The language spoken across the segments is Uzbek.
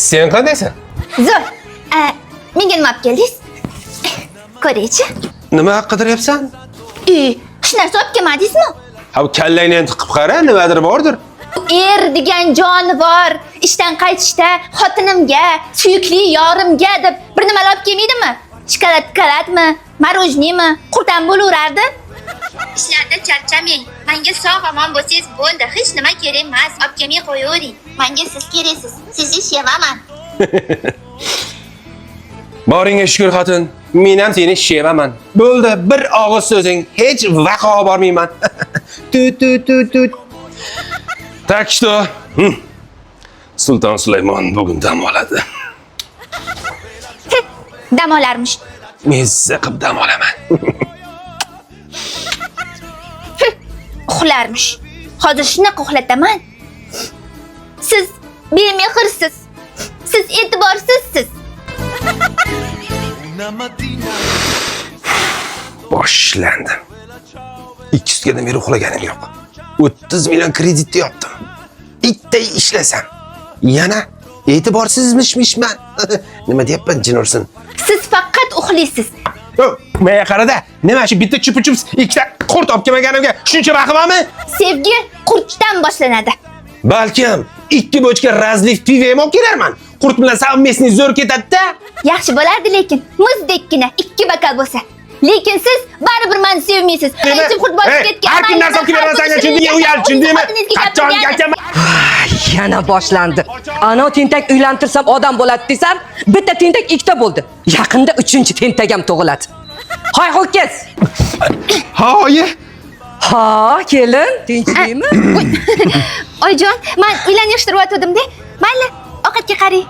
Sen qandaysan? Zo'r. Menga nima olib keldingiz? Ko'raychi. Nima qidiryapsan? Hech narsa olib kelmadingizmi? Ha, bu kallangni ham tiqib qara, nimadir bordir. Er degan jonivor ishdan qaytishda xotinimga, suyukli yorimga deb bir nimalar olib kelmaydimi? Shokolad kalatmi, morojnimi, qurtam bo'laverardi. Ishlarda charchamang. Menga sog' omon bo'lsangiz bo'ldi. Hech nima kerak emas. Olib kelmay qo'yavering. Menga siz keraksiz. Sizni sevaman. Boringga shukur xotin. Men ham seni sevaman. Bo'ldi, bir og'iz so'zing, hech vaqo bormayman. Tu tu tu tu. Так что, Sulton Sulaymon bugun dam oladi. Dam olarmish. Mezza qilib dam olaman. Uxlarmish. Hozir shunaqa uxlataman. Siz bemehrsiz. Siz e'tiborsizsiz. Boshlandi. 2 sutkadan beri uxlaganim yo'q. 30 million kreditni yopdim. Bitta ishlasam, yana e'tiborsizmishmishman. Nima deyapman, jin ursin. Siz faqat uxlaysiz. Menga qarada, nima shu bitta chupa chups, ikkita qurt olib kelmaganimga shuncha vahimami? Sevgi qurtdan boshlanadi. Balkim 2 bochka razliv pivo ham olib kelarman. Qurt bilan совместный zo'r ketadi-da. Yaxshi bo'lardi lekin muzdekkina 2 bokal bo'lsa. Lekin siz baribir meni sevmaysiz. Ichim qurt bosib ketgan. Har kun narsa olib kelaman senga, tushundingmi? Uyal, tushundingmi? Qachon qachon? Yana boshlandi. Ana tentak uylantirsam odam bo'ladi desam, bitta tentak ikkita bo'ldi. Yaqinda uchinchi tentak ham tug'iladi. Hoy ho'kiz. Ha, oyi. Ha, kelin, tinchlikmi? Oyijon, men uylarni yig'ishtiryotgandim-da. Mayli, ovqatga qarang.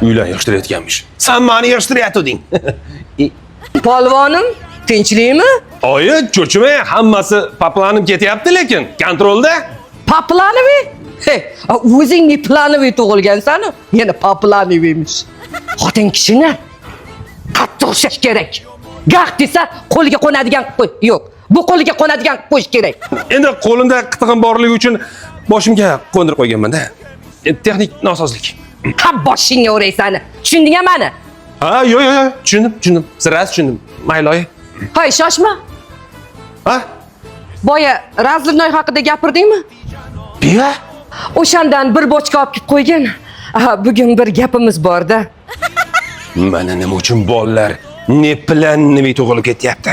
Uylar yig'ishtirayotganmish. Sen meni yig'ishtirayotganding. Polvonim, tinchlikmi? Oyi, cho'chimang, hammasi paplanim ketyapti lekin kontrolda. Paplanoviy? Hey, o'zing ne planoviy tug'ilgansan-u, yana paplanoviymish. Xotin kishini qattiq ushlash kerak. Gah desa qo'liga qo'nadigan qo'y. Yo'q, bu qo'liga qo'nadigan qo'yish kerak. Endi qo'limda qitig'im borligi uchun boshimga qo'ndirib qo'yganman-da. Texnik nosozlik. Ha, boshingga uray sani. Tushundingmi mani? Ha, yo'q, yo'q, yo'q, tushundim, tushundim. Sirasi tushundim. Mayli, oyi. Hoy, shoshma. Ha? Boya razливной haqida gapirdingmi? Piva? O'shandan bir bochka olib kelib qo'ygin. Bugun bir gapimiz bor-da. Mana nima uchun bolalar ne planni tug'ilib ketyapti.